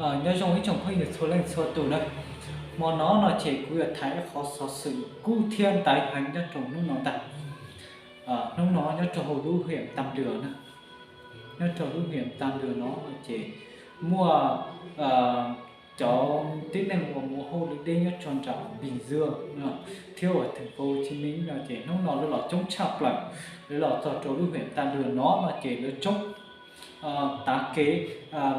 Nyob zoo ib tsoom phooj ywg txhua leej txhua tus na. Hmo no no ces kuv yuav tham ib qhov xov xwm kub thiab ntawv heev nyob rau hnub no ntag. Hnub no nyob rau hauv lub hiam Tam Lwm na, nyob rau lub hiam Tam Lwm no ces muaj cov tib neeg uas mus hauj lwm deb nyob rau nram Bình Dương thiab uas thành phố Hồ Chí Minh no ces hnub no lawv los coob tshaj plaws. Lawv los txog rau lub hiam Tam Lwm no no ces lawv coob tav kev,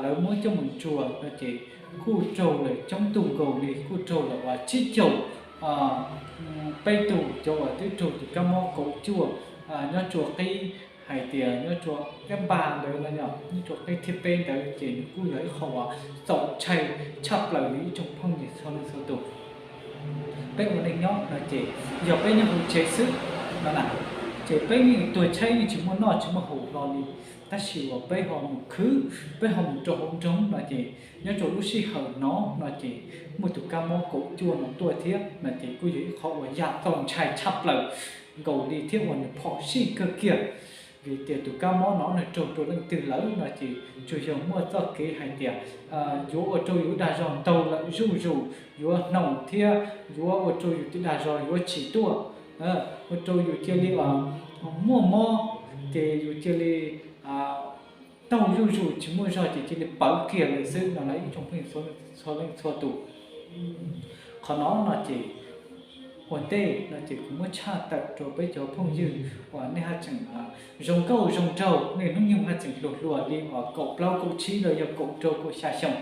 lawv muab coj mus ntsuas no ces kuj raug lawm coob tug nkaus li, kuj raug lawm uas tsib caug peb tug cov uas twb raug tus kab mob kaum cuaj nyob rua qib hais tias nyob rua qib npag ntawd no, nyob rua qib thib peb ntawd ces nws kuj yog ib qho uas txaus ntshai tshaj plaws li ib tsoom phooj ywg txhua leej txhua tus. Peb ua neej nyob no ces yog peb nyob hauv tsev xwb no na, ces peb yeej tuag tshaib yeej tsis muaj noj tsis muaj haus hlo li. Tab sis uas peb ho mus khwv, peb ho mus rau hauv nroog no ces nyob rau lub sij hawm no no ces muaj tus kab mob kaum cuaj no tuaj thiab no ces kuj yog ib qho uas yam txaus ntshai tshaj plaws nkaus li thiab uas nws phom sij kawg kiag. Vim tias tus kab mob no nws raug rau leej twg lawm no ces tsuas yog muaj txoj kev hais tias yuav ua rau yus dag zog ntau lawm zuj zus, yuav hnoos thiab yuav ua rau yus tej dag zog yuav tsis tuaj, ua rau yus cia li muaj mob ces yus cia li taug zuj zus tsis muaj zog ces cia li pawv kiag lawm xwb no na ib tsoom phooj ywg txhua leej txhua tus. Qhov no no ces ua ntej no ces kuv muab tshaj tawm rau peb cov phooj ywg uas nej haj tseem zoo nkauj zoo nraug, nej hnub nyoog haj tseem hluas hluas li uas kaum plaub kaum tsib los yog kaum rau kaum xya xyoo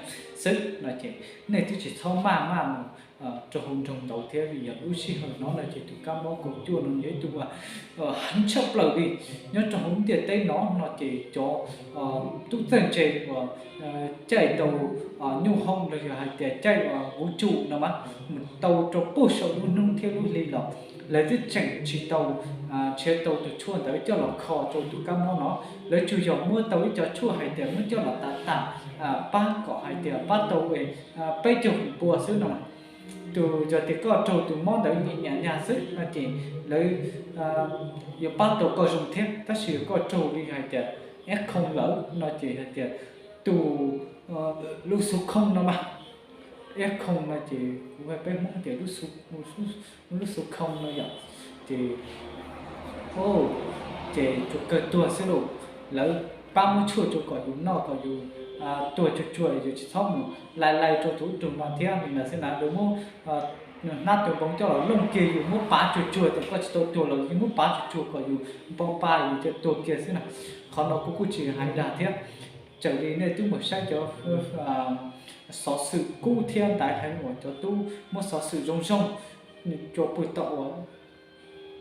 xwb no ces nej twb tsis txhob maj maj mus rau hauv nroog ntawd thiab, vim yog lub sij hawm no no ces tus kab mob kaum cuaj no yog ib tug uas heev tshaj plaws li. Nyob rau hauv ntiaj teb no no ces cov tub txawj ntse uas caij tau nyuj hoom los yog hais tias caij uas vuv tsum no mas mus tau rau puag saum lub hnub thiab lub hli los lawv twb tseem tsis tau nrhiav tau tus tshuaj ntawd coj los kho rau tus kab mob no. Lawv tsuas yog muab tau ib co tshuaj hais tias muab coj los tav tam pab kom hais tias pab tau peb caug feem pua xwb no. Tus yog tias koj raug tus mob ntawd nyiam nyiam nyag xwb no ces lawv yuav pab tau koj zoo thiab, tab sis yog koj raug li hais tias F không lawm no ces hais tias tus lub xu không no mas, F không no ces kuv hais peb Hmoob tias lub xu không no yom, ces ces tsuas kawg tuag xwb lauj. Lawv pab muab tshuaj rau kom yus noj kom yus tuag tsuag tsuag, yus tsis txhob mus lais lais rau tus ub rau no thiab li ntawd xwb na. Lawv muab hnab tus npoov coj los looj kiag yus, muab pav tsuag tsuag, thaum koj tsis tau tuag los yeej muab pav tsuag tsuag kom yus npau pa yus cia tuag kiag xwb na. Qhov no kuv kuj tsis hais dag thiab. Raws li nej twb mus saib cov xov xwm kub thiab ntawv heev uas cov tub muab xov xwm zoo zoo cua pw tom uas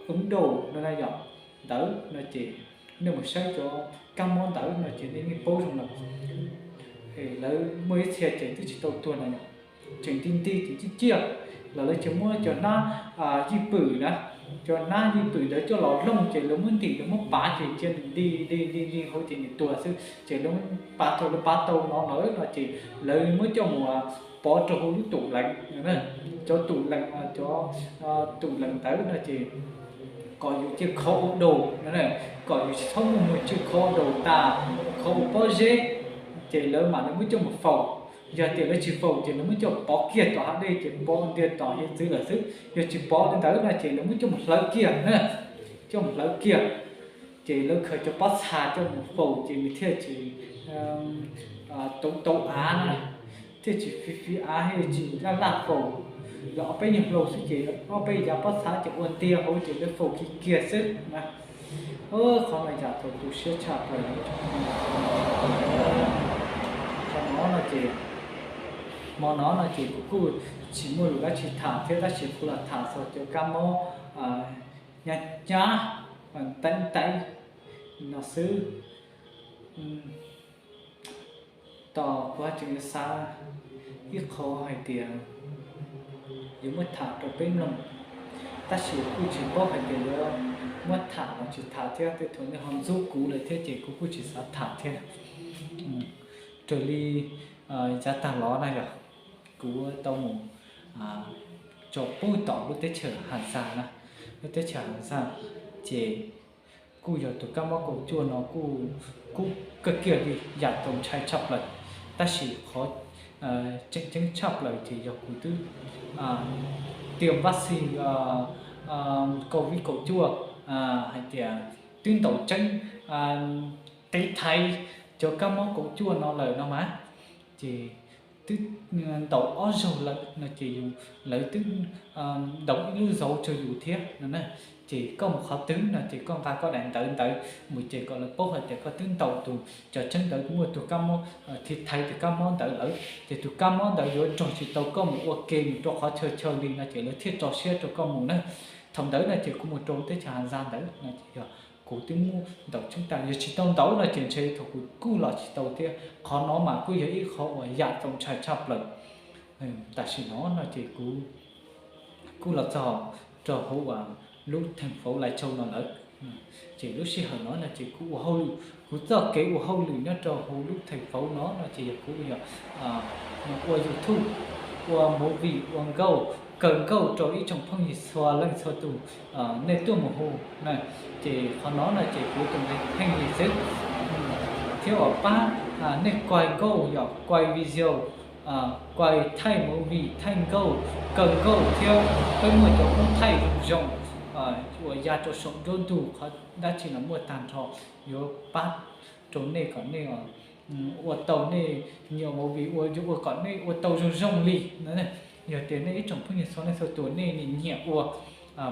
ub daus no na yom, ntawd no ces nej mus saib cov kab mob ntawd no ces nej yeej paub zoo lawm. Lawv muaj ib txhia ces twb tsis tau tuag na yom, tseem nti nti ces ciaj ciaj los lawv ces muab cov hnab yij pwm na, cov hnab yij pwm ntawd coj los looj ces lawv muab ntim lawv muab pav ces cia nws nti nti nti nti hauv ces nws tuag xwb. Ces lawv pav tau, lawv pav tau no lawm no ces lawv muab coj mus pov rau hauv lub tủ lạnh, cov tủ lạnh, cov tủ lạnh ntawd no ces kom yus cia khov ua daus, kom yus tsis txhob muaj moog cia khov ua daus tas, khov ua pob zeb, ces lawv mam li muab coj mus faus. Yog tias lawv tsis faus ces lawv muab coj pov kiag tom hav dej ces pov ntiag tom hiav txwv lawm xwb. Yog tsis pov li ntawd no ces lawv muab coj mus hlawv kiag, coj mus hlawv kiag, ces lawv khaws cov pob txha coj mus faus ces nws thiaj tsis tau tau av na, thiaj tsis fiv fiv av thiaj tsis laj laj faus. Yog ob peb nyuag hlau xwb ces ob peb yav pob txha ces ua ntiag hauv ces lawv faus kiag kiag xwb na. Qhov no yam txaus tu siab tshaj plaws. Qhov no no ces, hmo no no ces kuv kuj tsis muaj lus dab tsi tham thiab, tab sis kuv los tham txog cov kab mob nyab nyab, teeb teeb no xwb. Tos kuv haj tseem yuav xav ib qho hais tias yuav muab tham rau peb mloog, tab sis kuj tsis paub hais tias yuav muab tham los tsis tham thiab, tej thaum nej ho ntxub kuv lawm thiab ces kuv kuj tsis xav tham thiab. Raws li yav tag los na yog kuv tau mus tso pub tom lub teb chaws Hà Giang na, lub teb chaws Hà Giang, ces kuj yog tus kab mob kaum cuaj no kuj kub kawg kiag li, yam txaus ntshai tshaj plaws. Tab sis qhov tseem ceeb tshaj plaws ces yog kuv twb tiêm vaccine covid kaum cuaj, hais tias twb ntaus tseeb tev thaiv cov kab mob kaum cuaj no lawm no mas, ces twb ntaus ob zaug lawm no ces yus, lawv twb ntaus ib lub zauv rau yus thiab no na. Ces koj mus qhov twg no ces koj nqa koj daim ntawv ntawd mus ces kom lawv paub hais tias koj twb ntaus tus, cov tseeb ntawd muaj tus kab mob, thiv thaiv tus kab mob ntawd lawm ces tus kab mob ntawd yuav nrog tsis tau koj mus ua ke mus rau qhov chaw chaw li no ces lawv thiaj tso siab rau koj mus na. Thaum ntawd no ces kuv mus rau teb chaws Has Zaj ntawd no ces yog kuv twb muab ntaus tseeb tas, yog tsis tau ntaus no ces ntshe thaum kuv kuj los tsis tau thiab. Qhov no mas kuj yog ib qhov uas yam txaus ntshai tshaj plaws. Tam sim no no ces kuv kuj los txog rau hauv lub theej fauv Lais Tsau no lawm. Ces lub sij hawm no no ces kuv ua hauj lwm, kuv txoj kev ua hauj lwm nyob rau hauv lub theej fauv no no ces yog kuv yog ua YouTube, ua movie, ua nkauj, kaw nkauj rau ib tsoom phooj ywg txhua leej txhua tus, nej tuaj mus hu na. Ces qhov no no ces kuv tus pheej yig xwb, thiab uas pab nej kuaj nkauj, yog kuaj video, kuaj thaij movie, thaij nkauj, kaw nkauj thiab peb muaj cov koob thaij zoo zoo uas ya rau saum nruab ntug, qhov dab tsi los muaj tag nrho, yuav pab rau nej kom nej ua tau nej nyiam movie, ua kom nej ua tau zoo zoo li no. Yog tias nej ib tsoom phooj ywg txhua leej txhua tus nej nyiam ua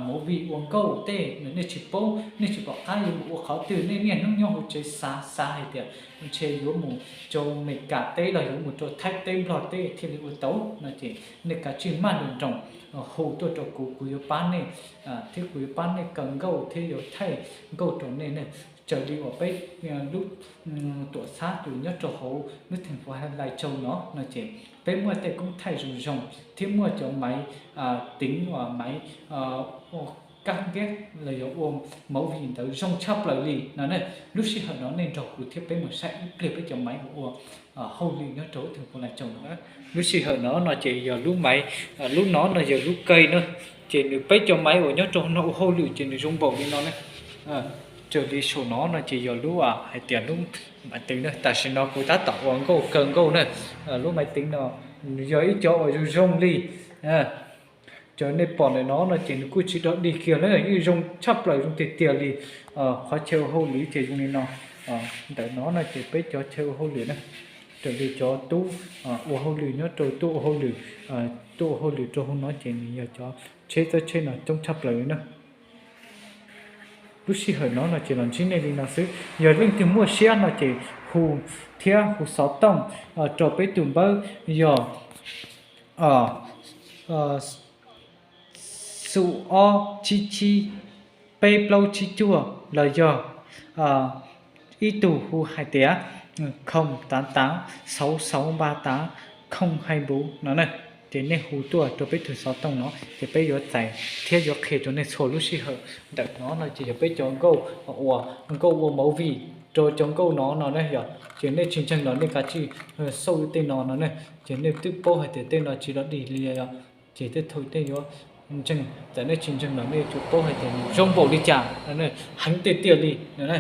movie ua nkauj tej, nej tsis paub, nej tsis pom qab yuav mus ua qhov twg, nej niaj hnub nyob hauv tsev xav xav hais tias ntshe yuav mus rau Amelikas teb los yuav mus rau Thaib teb Nplog teb thiaj li ua tau no ces nej kav tsij maj nroos nroos hu tuaj rau kuv, kuv yuav pab nej, thiab kuv yuav pab nej kaw nkauj thiab yuav thaij nkauj rau nej ne. Raws li uas peb lub tuam txhab tus nyob rau hauv lub theej fauv Lais Tsau no no ces peb muaj tej koob thaij zoo zoo thiab muaj cov maiv teev uas maiv ua kab ntiab los yog ua movie ntawd zoo tshaj plaws li no ne. Lub sij hawm no nej nrog kuv thiab peb mus saib ib pliag peb cov maiv uas ua hauj lwm nyob rau lub theej fauv Lais Tsau no. Lub sij hawm no no ces yog lub maiv, lub no no yog lub kaw na, ces nws peb cov maiv uas nyob rau no ua hauj lwm ces nws zoo npaum li no ne. Raws li saum no no ces yog lub hais tias lub maiv teev na, tam sim no kuv tab tom ua nkauj kaw nkauj na. Lub maiv teev no nws yog ib cov uas zoo zoo li cov nej pom ntawm no no ces nws kuj tsis dog dig kiag na, yeej zoo tshaj plaws zoo tiag tiag li. Qhov chaw ua hauj lwm ces zoo li no. Ntawm no no ces peb cov chaw ua hauj lwm na, raws li cov tub ua hauj lwm nyob rau tuaj ua hauj lwm, tuaj ua hauj lwm rau hauv no ces nws yog cov tsheb txawb tsheb no coob tshaj plaws li na. Lub sij hawm no no ces los ntsib nej li no xwb, yog leej twg muaj siab no ces hu thiab hu xov tooj rau peb tus npawb yog xum ob tsib tsib peb plaub tsib cuaj los yog ib tug hu hais tias không tám tám sáu sáu ba tám không hai bốn no na. Ces nej hu tuaj rau peb tus xov tooj no ces peb yuav txais thiab yuav qhia rau nej txhua lub sij hawm. Ntawm no no ces yog peb cov nkauj uas nkauj ua movie rau cov nkauj no no ne yog, ces nej tsis ntseeg los nej kav tsij xauj tej no no ne, ces nej twb paub hais tias tej no tsis dog dig li yog, ces tej thaum tej yuav ntseeg, txawm nej tsis ntseeg los nej yuav tsum paub hais tias nws zoo npaum li cas no ne, heev tiag tiag li no ne.